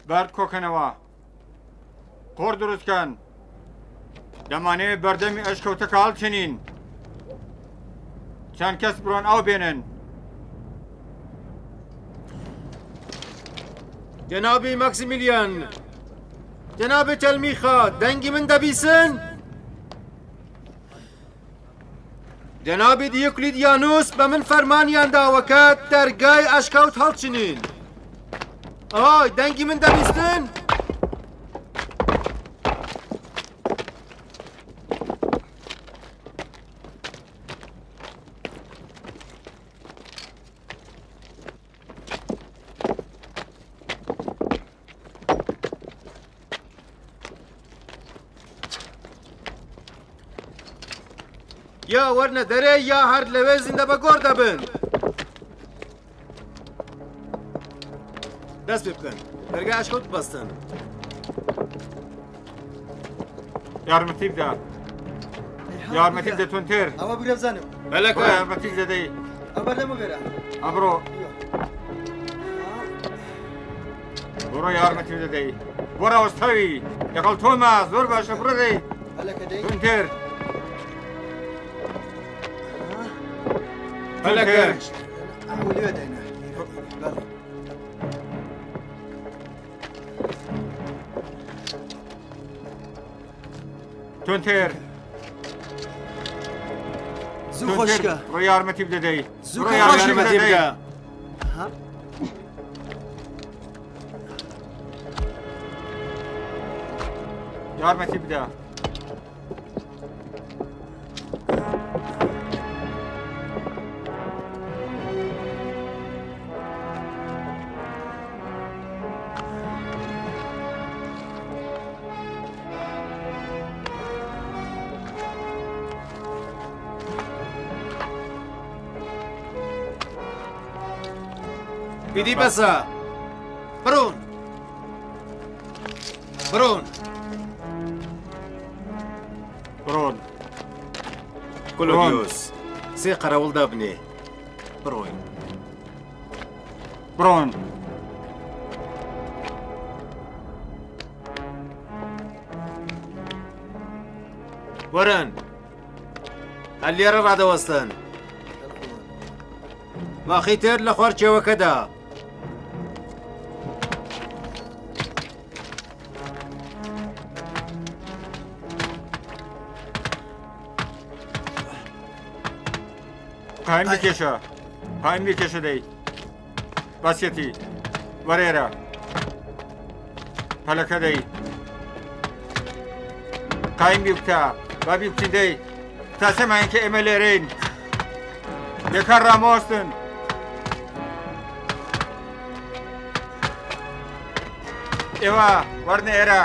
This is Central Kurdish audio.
بەرد کۆکەنەوە. قۆڕ دروست کەن. دەمانەوێت بەردەمی ئەشکەوتەکە هەڵچنین. چەند کەس بڕۆن ئاو بێنن. جەنابی ماکسیمیلیان، جەنابی تەلمیخا، دەنگی من دەبیسن؟ جەنابی دیوکلیدیانوس بە من فەرمانیان داوە کە دەرگای ئەشکەوت هەڵچنین. ئای دەنگی من دەبیستن؟ یا وەرنە دەرێ یا هەر لەوێ زیندە بە گۆڕ دەبن. دەست پێ بکەن دەرگای ئەشکەوت ببەستن. یارمەتی بدە یارمەتی بدە توندتر ئەوە بگرە بزانم بەلەکە یارمەتی دەدەی ئەو بەردەمە بێرە ئەبڕۆ بڕۆ یارمەتی دەدەی بۆ ڕاوەستاوی لەگەڵ تۆمە زۆر باشە بڕۆ دەی توندتر بەلەکە توندتر زوو خۆشکە بڕۆ یارمەتی بدەی زوو بڕۆ یارمەتی بدە. یارمەتی بدە. ئیدی بەسە بڕۆن بڕۆن بڕۆن کلۆدیۆس سێ قەرەوڵ دابنێ بڕۆین بڕۆن وەرن هەر لێرە ڕادەوەستن باخی تر لە خوار کێوەکەدا. قایم بکێشە قایم بکێشە دەی بەسیەتی وەرێرە پەلەکە دەی قایم بیکتە با بیکوتین دەی تا سەماین کە ئێمە لێرەین لەکار ڕامۆستن ئێوە وەرنە ئێرە.